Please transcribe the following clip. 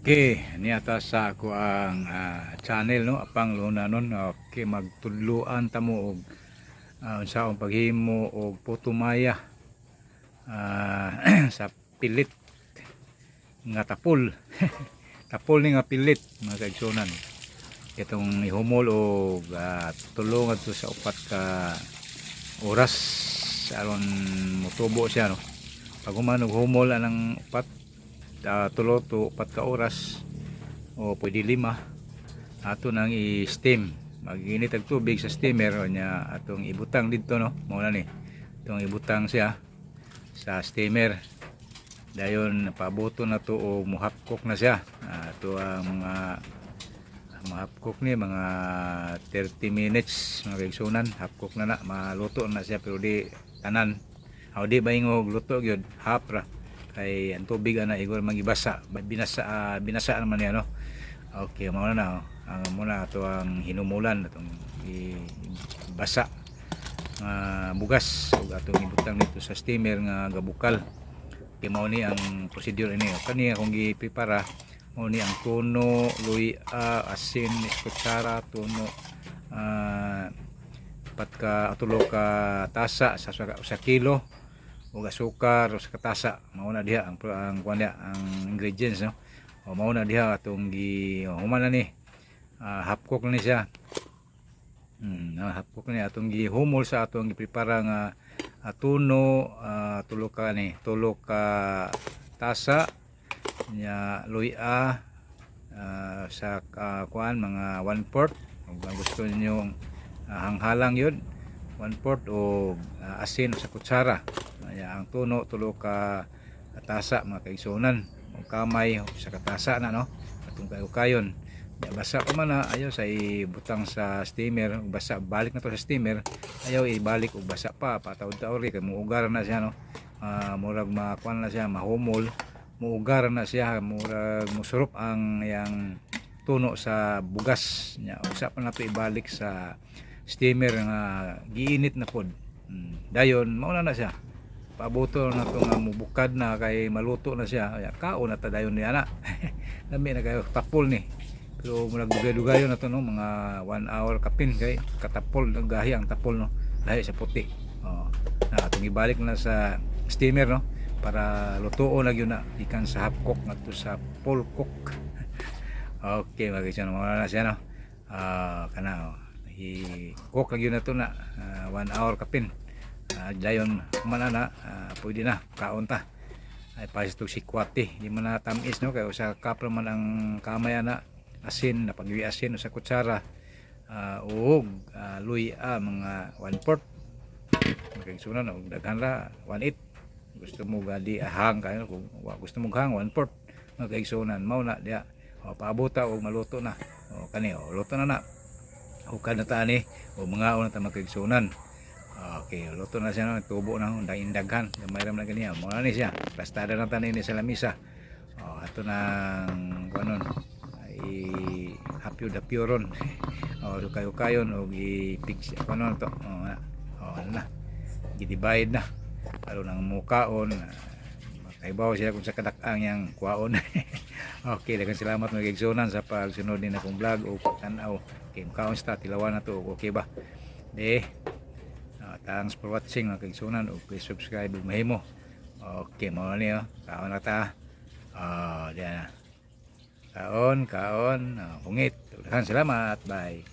Okay, niya ta sa ako ang channel, no, Apang Luna nun. Okay, magtudluan ta mo og unsaon paghimo og puto maya sa pilit nga tapol. Tapol ni nga pilit, mga kaigsunan. Itong ihumol og tulo ngadto sa 4 ka oras aron mutubo siya, no. Pag human og humol anang upat, 3 to 4 ka oras o pwede 5, ato nang i-steam. Mag-init og tubig sa steamer nya atong ibutang didto, no. Mao na ni atong ibutang siya sa steamer. Dayon pabuto na to og mo-half cook na siya. Ato ang mga ma-half cook ni mga 30 minutes, mga kaigsunan. Half cook na na, maluto na siya, pero di tanan o di ba ingog luto gyud, half ra, kay ang tubig ana igor magibasa, binasa, binasa naman niya, no. Okay, mao na na, oh. Ang muna ato ang hinumulan, atong ibasa nga bugas ug atong ibutang dito sa steamer nga gabukal. Kay mao ni ang procedure ini. Kani akong gi-prepara, mao ni ang tuno, luya, asin, kutsara, tuno, 4 ka, 3 ka tasa sa kilo ug asukar 1 ka tasa. Mao na diha ang kuan diha, ang ingredients, no. O mao na diha atong gi human na ni, half cook na ni siya. No, half cook na ni atong gihumol sa atong giprepara nga tuno, tulo ka ni, 3 ka tasa nya, luya sa kuan mga 1/4 kung gusto niyo hanghalang yun, 1/4 o asin sa kutsara. Aya, ang tuno, 3 ka tasa, mga kaigsunan, o kamay sa katasa na, no, atong kayo. Ya, basa pa man na, ayaw sa ibutang sa steamer, basa, balik na to sa steamer, ayaw ibalik og basa pa, patawd-taod kay muugar na siya, no. Murag makuan na siya, mahumol, muugar na siya, murag musurop ang yang tuno sa bugas nya. Usa pa na to ibalik sa steamer nga giinit na pod. Dayon mao na na siya, pabuto na to nga mubukad na kay maluto na siya. Aya, kaon na ta dayon niya na. Lami na kayo, tapol ni, pero murag dugay-dugayon na to, no, mga 1 hour kapin kay katapol, gahi ang tapol, no, lahi sa puti. Oh, na atong ibalik na sa steamer, no, para lutuon na gyud na gikan sa half cook ngadto sa full cook. Okay, mga kaigsunan, mao na siya, no. Kana, oh, i-cook na gyud na to na 1 hour kapin. Dayon man na, pwede na kaon ta. Ay pares to sikwate, di man na tamis, no, kay usa ka cup man ang kamay ana, asin na pag asin sa kutsara, ug luya mga 1/4, mga kaigsunan, og daghan ra, 1/8. Gusto mo gadi ahang kayo, kung gusto mo hang, 1/4, mga kaigsunan. Mao na diha o, paabota og maluto na. O kani, o luto na na, hukad na ta ani o mga na ta, mga kaigsunan. Okay, luto na siya, no? Tubo na, daghan, gamay ra man ganiya. Mao na ni siya. Plastada na ta ni sa lamisa. Oh, ato nang kuanon, i hapyo dapyo ron. Oh, kayo-kayon og i-fix kuanon to. Oh, na. Oh, ano na. Gi-divide na. Aron ang mukaon, makaibaw siya kung sa kadak-ang yang kuwaon. Okay, daghang salamat, mga kaigsunan, sa pagsunod din akong vlog o tan-aw. Okay, mukaon sa tilawan na to. Okay ba? De. Thanks for watching, mga kaigsunan, ug please subscribe ug mahimo. Okay, mao ni, oh. Kaon na ta. Ah, diyan na. Kaon, kaon, hungit. Daghang salamat. Bye.